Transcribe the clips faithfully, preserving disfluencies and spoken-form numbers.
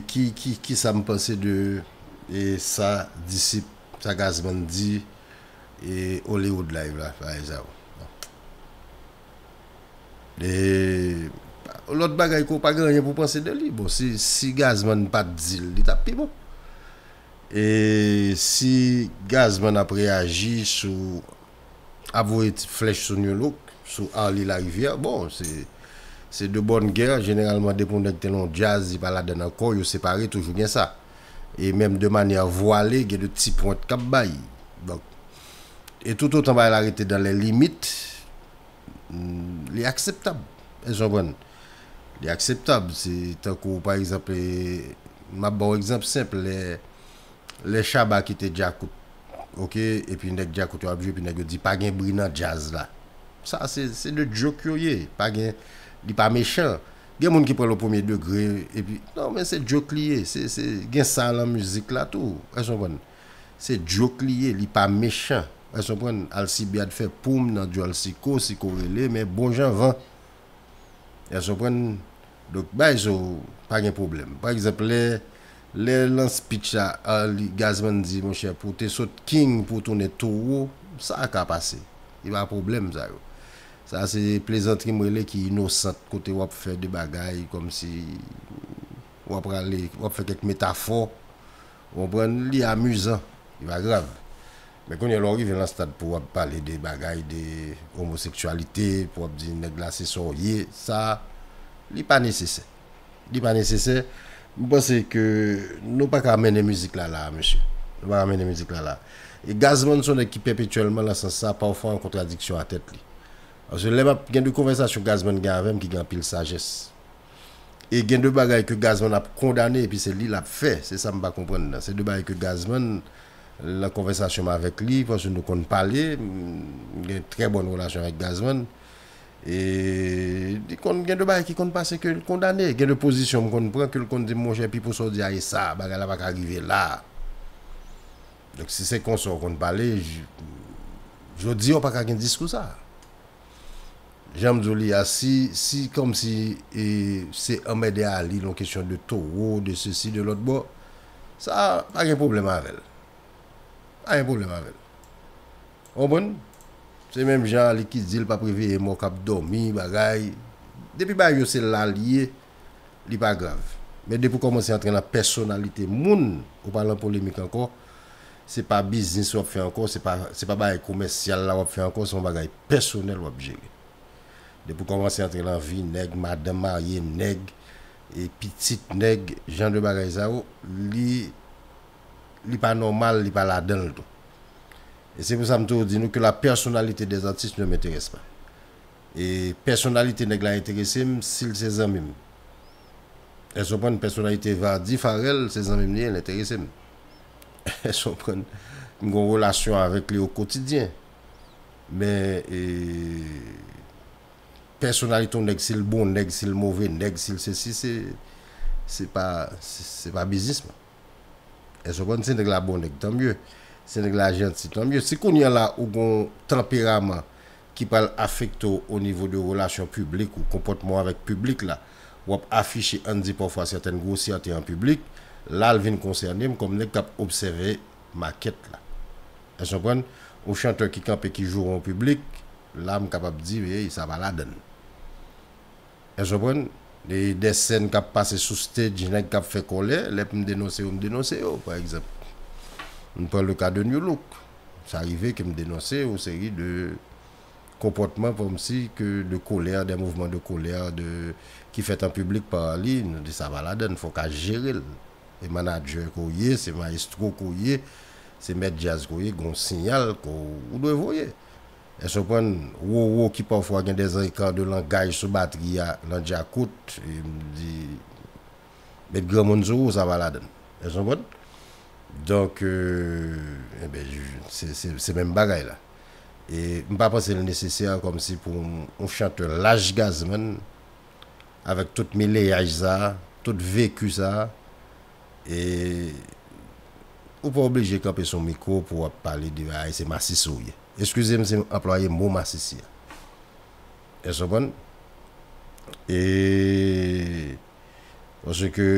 Ki, ki, ki sa m panse de e sa disip, sa Gazman di e Hollywood Live la, pa egzanp. E lòt bagay ke w pa gen anyen pou panse de li. Bon, si, si Gazman pa t di l, li t ap pi bon. E si Gazman ap reyaji sou, ap voye ti flèch sou New Look, sou Arly Larivière, bon, se, se de bonne guerre. Jeneralman, depi yon nèg te nan yon djaz, li pa ladann ankò, yo separe, toujou gen sa. E menm de manyè vwale, gen de ti pwent k ap bay. Donk, e toutotan bagay la rete dans les limites, mm, li akseptab. Èske w konprann? Li akseptab. Se tankou, pa egzanp, e, m ap ba w egzanp senp, lè, lè Shabba kite Djakout, oke, epi nèg Djakout yo ap jwe, epi nèg yo di pa gen bri nan djaz la. Sa, se, se de joke yo ye. Pa gen, li pa mechan. Gen moun ki pran l o premye degre, epi, non, men se joke li ye. Se, se, gen sa lan mizik la tou. Èske w konprann? Se joke li ye, li pa mechan. Èske w konprann? Alcibiade fè poum nan dyòl Siko, Siko rele, men bon jan van. Èske w konprann? Donk, bay zo, pa gen pwoblèm. Pa egzanp, lè, lè lan speech la, Arly, Gazman di, monchè, pou w te sot king, pou w tounen towo, sa ka pase. E pa pwoblèm, sa yo. Sa se plezantri m rele ki inosant, kote w ap fè de bagay kòmsi w ap rale, w ap fè kèk metafò. Ou konprann? Li amizan, li pa grav. Men kounye a, lè w rive lan stad pou w ap pale de bagay, de omoseksyalite, pou w ap di nèg la se sa w ye, sa, li pa nesesè. Li pa nesesè. M panse ke nou pa ka mennen mizik la la, mesye. Nou pa ka mennen mizik la la. E Gazman se yon nèg ki pèpetyèlman lan sans sa, pafwa an kontradiksyon a tèt li. Paske lè m ap gen de konvèsasyon Gazman gen avè m ki gen anpil sajès. E gen de bagay ke Gazman ap kondane, epi se li l ap fè. Se sa m pa konprann nan. Se de bagay ke Gazman, lan konvèsasyon m avèk li, paske nou konn pale, m gen trè bòn relasyon avèk Gazman. E li konn gen de bagay ki konn pase ke l kondane. Gen de pozisyon m konn pran ke l konn di m, monchè, Pipo, sa w di a e sa, bagay la pa ka rive la. Donk, si se konsa w konn pale, j-, jodi a w pa ka gen diskou sa. Jan m di w li a, si, si kòmsi e, se anmède Arly, yon kesyon de towo, de sesi, de lòt bò, sa pa gen pwoblèm avè l. Pa gen pwoblèm avè l. Ou konprann? Se menm jan Arly ki di l p ap reveye mò k ap dòmi, bagay. Depi bagay yo se la l ye, li pa grav. Men depi w kòmanse antre nan pèsonalite moun, ou pa lan polemik ankò, se pa biznis w ap fè ankò, se pa, se pa bagay komèsyal la w ap fè ankò, se yon bagay pèsonèl w ap jere. Depi w kòmanse antre lan vi nèg, madanm marye nèg, e pitit nèg, jan de bagay sa yo, li, li pa nòmal, li pa ladan l tou. E se pou sa m toujou di nou ke la personnalité des artistes ne m'intéresse pas. E pèsonalite nèg la enterese m si l se zanmi m. Èske w konprann? Pèsonalite Vardy, Pharrel, se zanmi m li ye, l enterese m. Èske w konprann? M gen yon relasyon avèk li o kotidyen. Men, e, pèsonalite yon nèg, si l bon nèg, si l move nèg, si l sesi, se, se pa, se, se pa biznis mwen. Èske w konprann? Si nèg la bon nèg, tanmye. Si nèg la janti, tanmye. Si kounye a la ou gon tanperaman ki pral afekte w o nivo de relasyon piblik ou konpòtman w avèk piblik la, w ap afiche, ann di pafwa, sètèn gwosyète an piblik, la l vin konsène m kòm nèg k ap obsève makèt la. Èske w konprann? Yon chantè ki kanpe, ki joure yon piblik, la m kapab di, ey, sa pa ladann. Èske w konprann? De, de sèn k ap pase sou stage, nèg k ap fè kòlè, lè m denonse yo, m denonse yo, pa egzanp. M pran le ka de New Look. Sa rive ke m denonse yon seri de konpòtman kòmsi ke de kolè, de mouvman de kolè, de, ki fèt an piblik pa li, nou di sa pa ladann, fò w ka jere l. Se manadjè ke w ye, se mayestwo ke w ye, se mèt djaz ke w ye, gon siyal ke w, ou dwe voye. Èske w konprann? Roro ki pafwa gen de eka de langaj sou batri a, nan djakout, e m di, met granmoun sou ou, sa pa ladann. Èske w konprann? Donk, e, enben, se, se, se menm bagay la. E m pa panse l nesesè kòmsi pou yon, yon chantè laj Gazman, avèk tout mileyaj sa, tout veki sa, e ou pa oblije kanpe sou mikwo pou w ap pale de, ay, se masisi w ye. Eskize m si m anplwaye mo masisi a. Èske w konprann? E, paske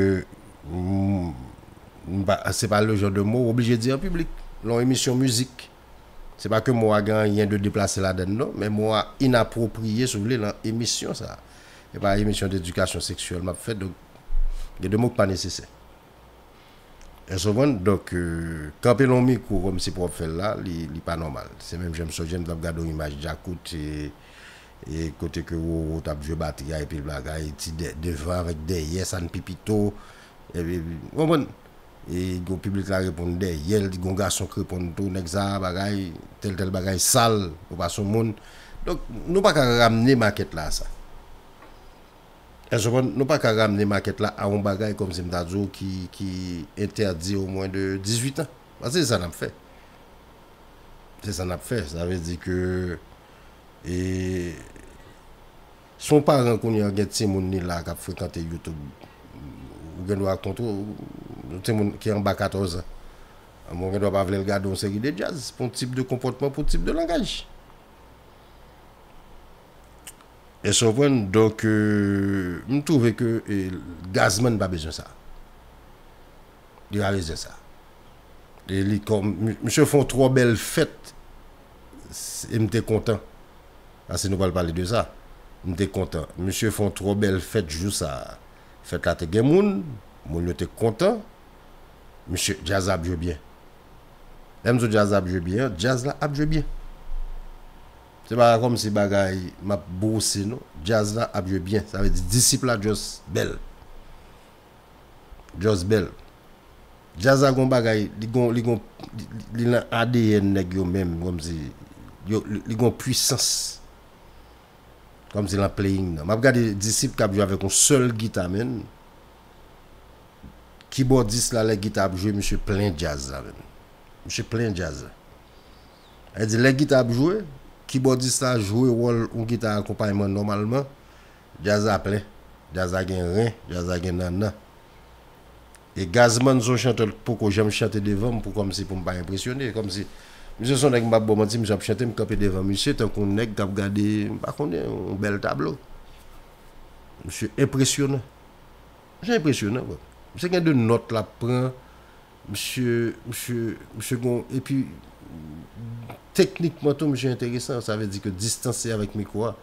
M, m pa, se pa le jan de mo w oblije di an piblik. Nan yon emisyon mizik, se pa ke mo a gen anyen de deplase ladan l non, men mo a inapwopriye, si w vle, nan emisyon sa. E pa emisyon de edikasyon seksyèl m ap fè, donk, gen de mo ki pa nesesè. Èske w konprann? Donk, euh, kanpe l yon mikwo kòmsi pou w ap fè l la, li, li pa nòmal. Se menm jan m sonje m t ap gade yon imaj Djakout, e, e kote ke Roro t ap jwe batri a, epi l bagay, ti dè, devan avèk dèyè, sa n pi pito, epi, w konprann? E gon piblik la reponn dèyè l, gon gason k reponn tou, nèg sa a, bagay, tèl, tèl bagay sal, ou pa sou moun. Donk, nou pa ka ramne makèt la a sa. Èske w konprann? Nou pa ka ramne makèt la a yon bagay kòmsi m ta di w ki, ki entèdi o mwen de dizuit an. Paske se sa n ap fè. Se sa n ap fè. Sa vle di ke, e, si yon paran kounye a gen timoun li la k ap frekante YouTube, ou gen dwa kontwole yon timoun ki anba katòz an. Ou gen dwa pa vle l gade yon seri de djaz pou yon tip de konpòtman, pou yon tip de langaj. Èske w konprann? Donk, euh, m twouve ke, e, Gazman pa bezwen sa. Li pa bezwen sa. E li kòm, mi-, misye fè yon twò bèl fèt, s-, e m te kontan. Paske nou pral pale de sa. M te kontan. Misye fè yon twò bèl fèt jou sa a. Fèt la te gen moun, moun yo te kontan. Misye, djaz la ap jwe byen. Lè m di w djaz la ap jwe byen, djaz la ap jwe byen. Se pa kòmsi bagay m ap bwose, non. Djaz la ap jwe byen. Sa vle di, Disip la just bèl. Just bèl. Djaz la gon bagay, li gon, li gon, li, li nan A D N nèg yo menm, kòmsi, yo, li, li gon pwisans. Kòmsi l an playing nan. M ap gade Disip k ap jwe avèk yon sèl gita, menn. Kibòdis la, lè gita ap jwe, misye plen djaz la, menn. Misye plen djaz la. Sa vle di, lè gita ap jwe, kibòdis la jwe wòl yon gita akonpayman nòmalman, djaz la plen. Djaz la gen ren, djaz la gen nannan. E Gazman se yon chantè k poko janm chante devan m pou kòmsi pou m pa enpresyone. Kòmsi, misye se yon nèg m p ap ba w manti, misye ap chante, m kanpe devan misye tankou yon nèg k ap gade, m pa konnen, yon bèl tablo. Misye enpresyonan. Misye enpresyonan, bro. Misye gen de nòt l ap pran. Misye, misye, misye gon, epi, teknikman tou, misye enteresan. Sa vle di ke distans li avèk mikwo a,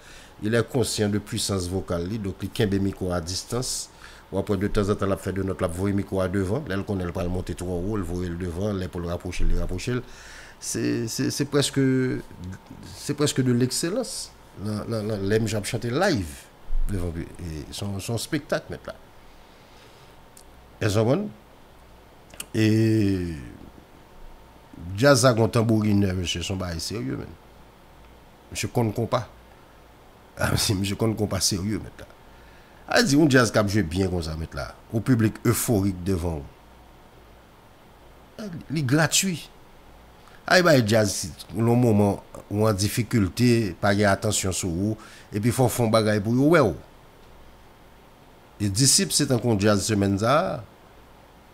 il est conscient de puissance vocale li, donk li kenbe mikwo a a distans. W ap wè de tanzantan l ap fè de nòt, l ap voye mikwo a devan. Lè l konnen l pral monte twò wo, l voye l devan. Lè pou l rapwoche l, li rapwoche l. Se, se, se prèske, se prèske de l'excellence. Nan, nan, nan, lè misye ap chante live devan pi-, e, se yon, se yon spektak, mèt la. Èske w konprann? E djaz sa gon tanbourinè, mesye, se yon bagay serye, menn. Misye konn konpa. Ah, si misye konn konpa serye, mèt la. A di, yon djaz k ap jwe byen konsa, mèt la. Yon piblik eforik devan w. Li gratui. Ay bay djaz, yon moman ou an difikilte, pa gen atansyon sou ou, epi fò w fè yon bagay pou yo wè w. E Disip se tankou yon djaz semèn sa a,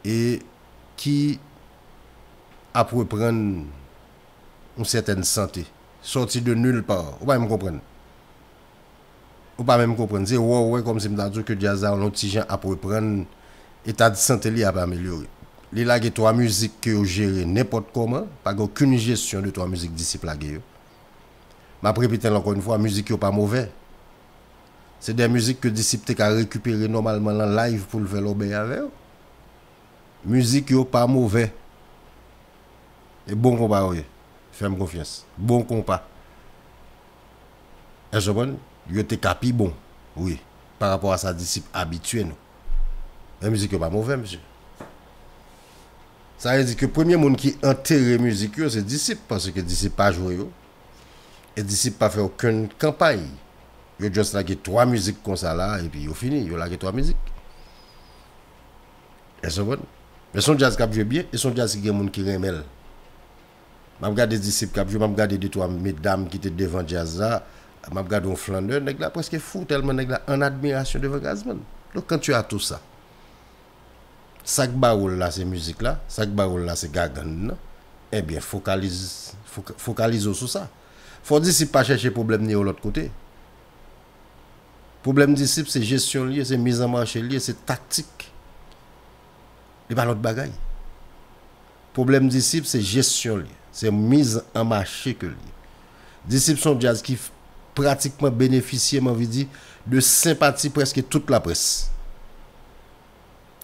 e ki ap reprann yon sètèn sante. Sòti de nulle part. Ou pa menm konprann. Ou pa menm konprann. Se wè w wè kòmsi m ta di w ke djaz la yon ti jan ap reprann, eta de sante li ap amelyore. Li lage twa mizik ke yo jere nenpòt kòman, pa gen okenn jesyon de twa mizik Disip lage yo. M ap repete l ankò yon fwa, mizik yo pa movè. Se de mizik ke Disip te ka rekipere nòmalman lan live pou l fè lòbèy avè yo. Mizik yo pa movè. E bon konpa yo ye. Fè m konfyans. Bon konpa. Èske w konprann? Yo te ka pi bon. Wi. Pa rapò a sa Disip abitye nou. Men mizik yo pa movè, mesye. Sa vle di ke premye moun ki antere mizik yo, se Disip, paske Disip pa jwe yo. E Disip pa fè okenn kanpay. Yo just lage twa mizik konsa la, epi yo fini. Yo lage twa mizik. Èske w konprann? Men se yon djaz k ap jwe byen, e se yon djaz ki gen moun ki renmen l. M ap gade Disip k ap jwe, m ap gade de twa medam ki te devan djaz la, m ap gade yon flannè, nèg la prèske fou, tèlman nèg la an admirasyon devan Gazman. Donk, quand tu as tout ça, sa k ba w l la se mizik la, sa k ba w l la se gagann nan, ebyen, fokaliz, foka-, fokalize w sou sa. Fò Disip pa chèche pwoblèm li yon lòt kote. Pwoblèm Disip, se jesyon l ye, se mizanmache l ye, se taktik. Li pa lòt bagay. Pwoblèm Disip, se jesyon li. Se miz an mache ke li ye. Disip se yon djaz ki pratikman benefisye, m anvi di, de senpati prèske tout laprès.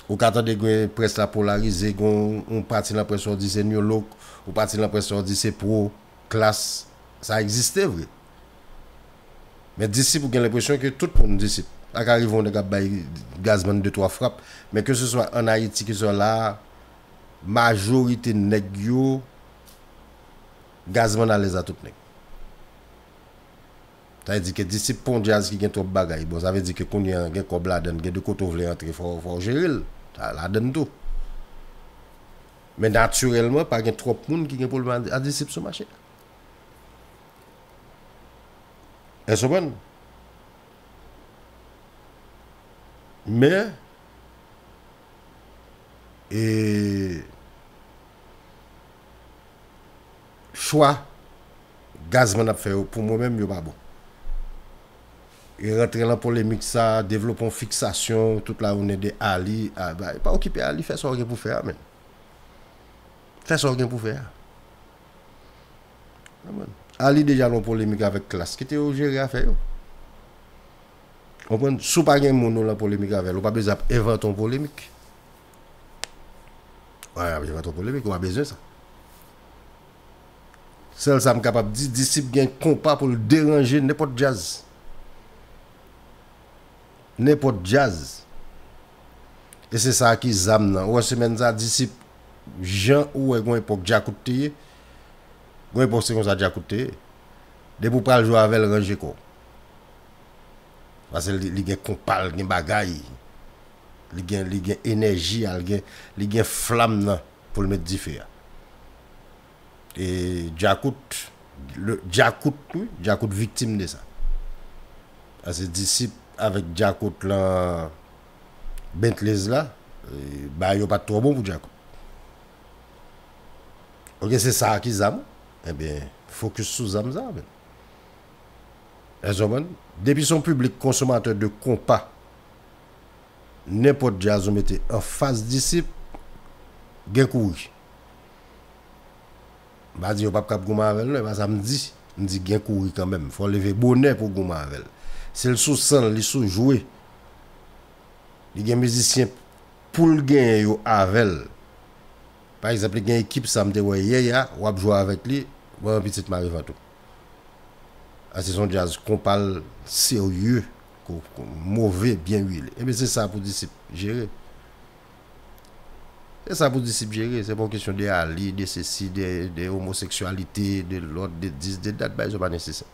Ou ka tande gen près la polarize, gen yon pati nan près la w di se New Look, yon pati nan près la w di se pro, Klass, sa egziste vre. Men Disip, ou gen lenpresyon ke tout moun Disip. Sa ka rive yon nèg ap bay Gazman de twa frap, men ke se swa ann Ayiti, ke se swa la a, majorite nèg yo, Gazman alèz a tout nèg. Sa vle di ke Disip pa yon djaz ki gen twòp bagay. Bon, sa vle di ke kounye a gen kòb ladann, gen de kote w vle antre, fò, fò w jere l. Sa ladann tou. Men natirèlman, pa gen twòp moun ki gen pwoblèm a, a Disip sou mache. Èske w konprann? Men, e, chwa Gazman ap fè yo, pou mwen menm, yo pa bon. E rantre lan polemik sa, devlope yon fiksasyon tout lajounen de Ali, a, ba, pa okipe Ali, fè sa w gen pou fè a, menn. Fè sa w gen pou fè a. Konprann? Ali deja nan yon polemik avèk Klass. Kite yo jere afè yo. Konprann? Si w pa gen moun ou lan polemik avè l, ou pa bezwen ap envante yon polemik. Ou pa ap envante yon polemik, ou pa bezwen sa. Sèl sa m kapab di, Disip gen konpa pou l deranje nenpòt djaz. Nenpòt djaz. E se sa ki zam nan. Ou wè semèn sa, Disip, jan ou wè gon epòk Djakout te ye, gon epòk se konsa Djakout te ye. Depi w pral jwe avè l, ranje kò w. Paske li, li gen konpa l, gen bagay. Li gen, li gen enèji a, li gen, li gen flanm nan pou l met dife a. E Djakout, le, Djakout, wi, Djakout viktim de sa. Paske Disip avèk Djakout lan Bentley's la, e, bagay yo pa t twò bon pou Djakout. Oke, se sa ki zam ou? Ebyen, fokis sou zam sa, menn. Èske w konprann? Depi se yon piblik konsomatè de konpa, nenpòt djaz ou mete anfas Disip, gen kouri. M pa di yo p ap kab goumen avè l, non, e pa sa m di. M di gen kouri kanmenm. Fò w leve bonè pou w goumen avè l. Si l sou san l, li sou jwe, li gen mizisyen pou l genyen yo avè l. Pa egzanp, li gen ekip sa m te wè yè a, w ap jwe avèk li, mwen pitit m a rive an tou. A, se yon djaz konpa l serye, ko-, ko-, move, byen wile. Ebyen, se sa pou Disip jere. Se sa pou Disip jere. Se pa yon kesyon de Ali, de sesi, de, de omoseksyalite, de lòt, de dis, de dat, bagay sa pa nesesè.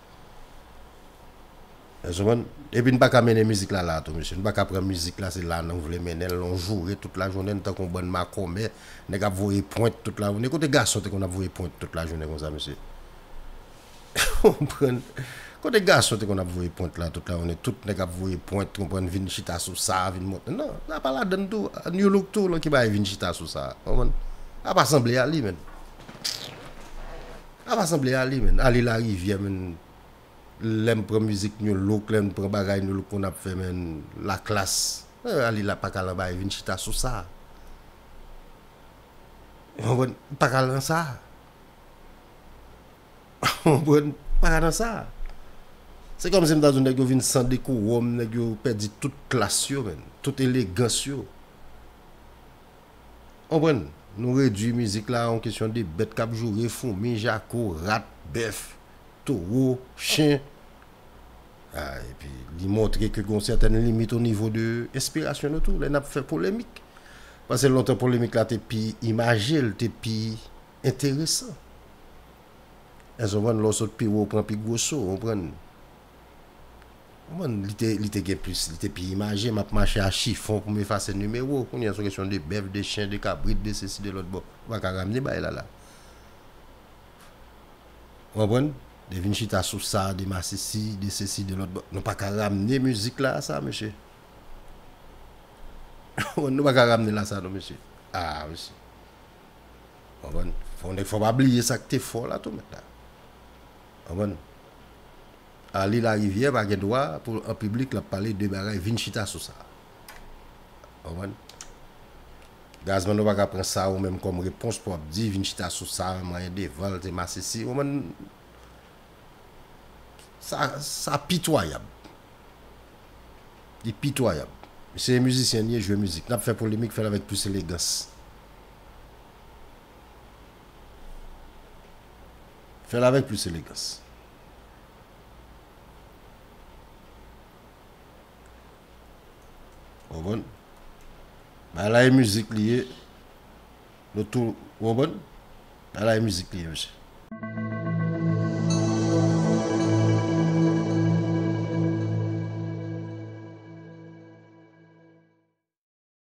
Èske w konprann? Epi n pa ka mennen mizik la la tou, mesye. N pa ka pran mizik la, se la nou vle mennen l, nou joure tout lajounen, n tankou yon bann makonmè, nèg ap voye pwent tout lajounen. Kote gason te konn ap voye pwent tout lajounen konsa, mesye? Konprann? Kote gason te konn ap voye pwent la tout lajounen? Tout nèg ap voye pwent, konprann, vin chita sou sa, vin monte. Non, sa pa ladann tou. New Look tou, lan ki bagay vin chita sou sa. Konprann? Sa pa sanble a li, menn. Sa pa sanble a li, menn. Ali Larivyè, menn. Lè m pran mizik New Look, lè m pran bagay New Look konn ap fè, menn, Laklass. Eh, Ali la pa ka lan bagay vin chita sou sa. Konprann? Pa ka lan sa. Konprann? Pa ka nan sa. Se kòmsi m ta di w nèg yo vin san dekowòm, nèg yo pèdi tout klas yo, menn. Tout elegans yo. Konprann? Nou redui mizik la a yon kesyon de bèt k ap joure, foumi, jako, rat, bèf, towo, chen. A, epi li montre ke gen yon sètèn limit o nivo de enspirasyon nou tou, lè n ap fè polemik. Paske lontan polemik la te pi imaje, l te pi enteresan. Èske w konprann? Lè w sot pi wo, w pran pi gwo so, w konprann? Konprann? Li te, li te gen plis, li te pi imaje, m ap mache a chifon pou m efase nimewo. Kounye a, se yon kesyon de bèf, de chen, de kabrit, de sesi, de lòt bò. Ou pa ka ramne bagay la la. Ou konprann? De vin chita sou sa, de masisi, de sesi, de lòt bò. Nou pa ka ramne mizik la a sa, mesye. Nou pa ka ramne l a sa, non, mesye. A, mesye. Konprann? Fò nèg, fò pa bliye sa k te fò la tou, mèt la. Konprann? Ali Larivyè pa gen dwa pou an piblik l ap pale de bagay vin chita sou sa. Konprann? Gazman, ou pa ka pran sa ou menm kòm repons pou ap di vin chita sou sa, manyen devan l, te masisi. Ou konprann? Sa, sa pitwayab. Li pitwayab. Se mizisyen li ye, jwe mizik. N ap fè polemik, fè l avèk plis elegans. Fè l avèk plis elegans. Ou konprann? Bagay la e mizik li ye. Nou tou, ou konprann? Bagay la e mizik li ye, mesye.